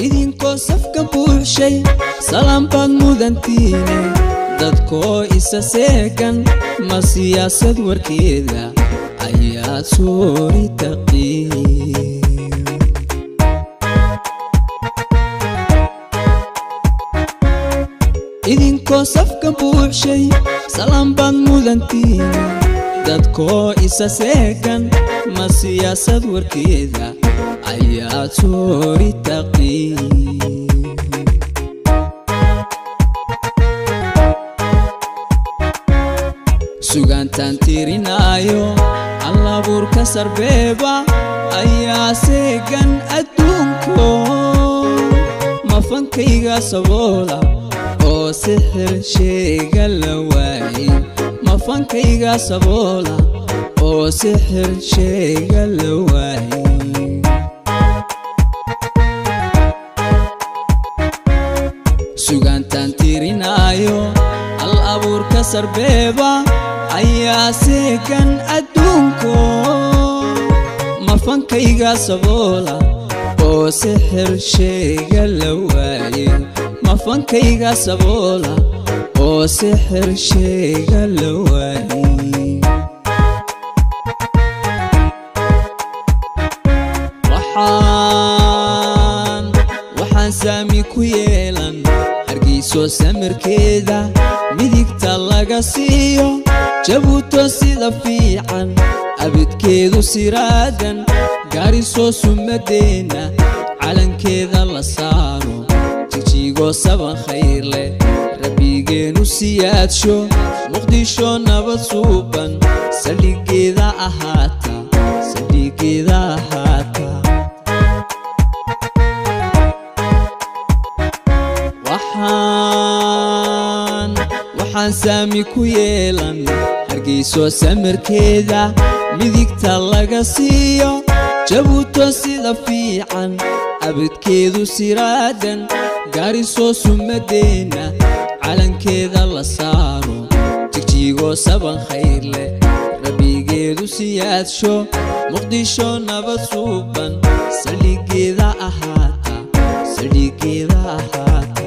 Idinkoo safka buuxshay salaam baad mudantiine, dadkoo isa seegan ma siyaasad warkeeda ayaad soori taqiin. Idinkoo safka buuxshay salaam baad mudantiine, dadkoo isa seegan ma siyaasad warkeeda ayaad soori taqiin. Sugaantaan tirinaayo allabuurka sarbeeba ayaa seegan adduunko, mafankayga saboola oo sixir sheega la waayey, mafankayga saboola oo sixir sheega la waayey. Sugaantaan tirinaayo al abuurka sarbeeba ayaa seegan adduunko, mafankayga saboola oo sixir sheega la waayey, mafankayga saboola oo sixir sheega la waayey. Waxaan saami ku yeelan Hargeyso samirkeeda midigta laga siiyo, Jabuuto sida fiican abidkeedu siraadan, Gaariso sumadeena calankeeda la saaro, Jijigo saban khayr leh rabbigeenu siyaadsho, Muqdisho nabad suuban saldhigeeda ahaata, saldhigeeda ahaata. Waxaan saami ku yeelan Hargeyso samirkeeda midigta laga siiyo, Jabuuto sida fiican abidkeedu siraadan, Gaariso sumadeena calankeeda la saaro, Jigjigo saban khayr leh rabbigeedu siyaadsho, Muqdisho nabad suuban saldhigeeda ahaata, saldhigeeda ahaata.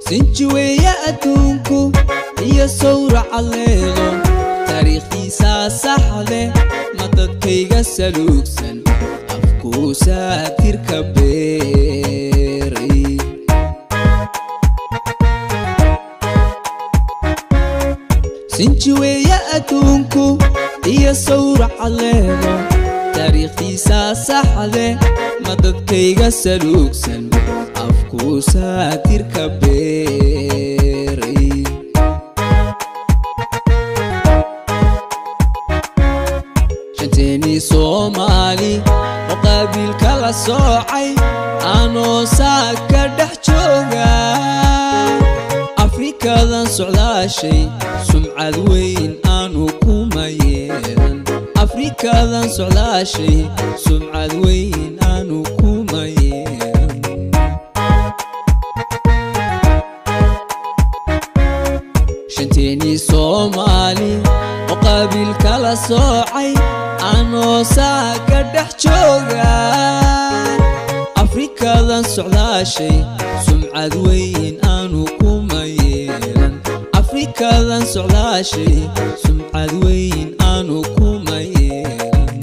Sinjiweeya adduunku iyo sawraca leedo taariikhdiisaa saxleh, ma dadkayga saluugsan afkuu saatirka beeray. Sinjiweeya adduunku iyo sawraca leedo taariikhdiisaa saxleh, ma dadkayga saluugsan afkuu saatirka beeray. Shanteeni Soomaali oo qaabiilka la soocay anoo saaka dhex jooga, Afrikadan socdaashay sumcad weyn aanu kuma yeelan, Afrikadan socdaashay sumcad weyn aanu kuma yeelan. Shanteeni Soomaali oo qaabiilka la soocay anoo saaka dhex jooga, Afrikadan socdaashay sumcad weyn aanu kuma yeelan, Afrikadan Afrikadan socdaashay sumcad weyn aanu kuma yeelan.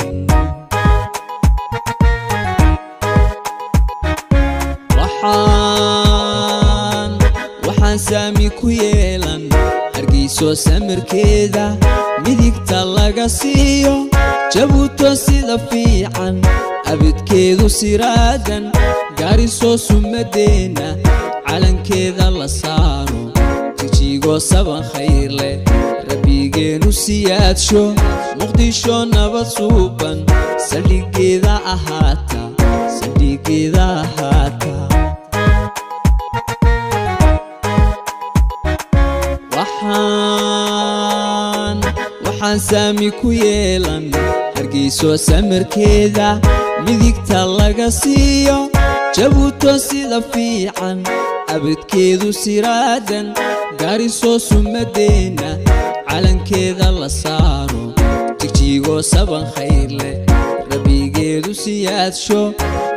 Waxaan saami ku yeelan Hargeyso samirkeeda midigta laga siiyo, Jabuuto sida fiican abidkeedu siraadan, Gaariso sumadeenna calankeeda la saaro, Jijigo saban khayr leh rabbigeenu siyaadsho, Muqdisho nabad suuban saldhiggeeda ahaata, saldhiggeeda ahaata. Waxaan saami ku yeelan Hargeyso samirkeeda midigta laga siiyo, Jabuuto sida fiican abidkeedu siraadan, Gaariso sumadeenna calankeeda la saaro, Jigjigo saban khayr leh rabbigeedu siyaadsho,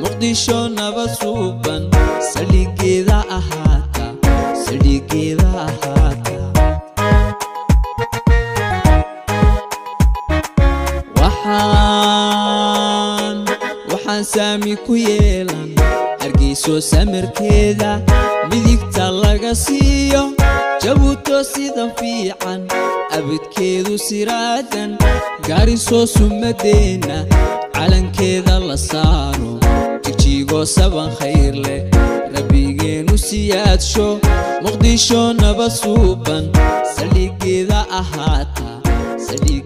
Muqdisho nabad suuban saldhiggeeda ahaata, saldhiggeeda ahaata. Waxaan saami ku yeelan Hargeyso samirkeeda midigta laga siiyo, Jabuuto sida fiican abidkeedu siraadan, Gaariso sumadeenna calankeeda la saaro, Jigjigo saban khayr leh rabbigeenu siyaadsho, Muqdisho nabad suuban saldhiggeeda ahaata, saldhig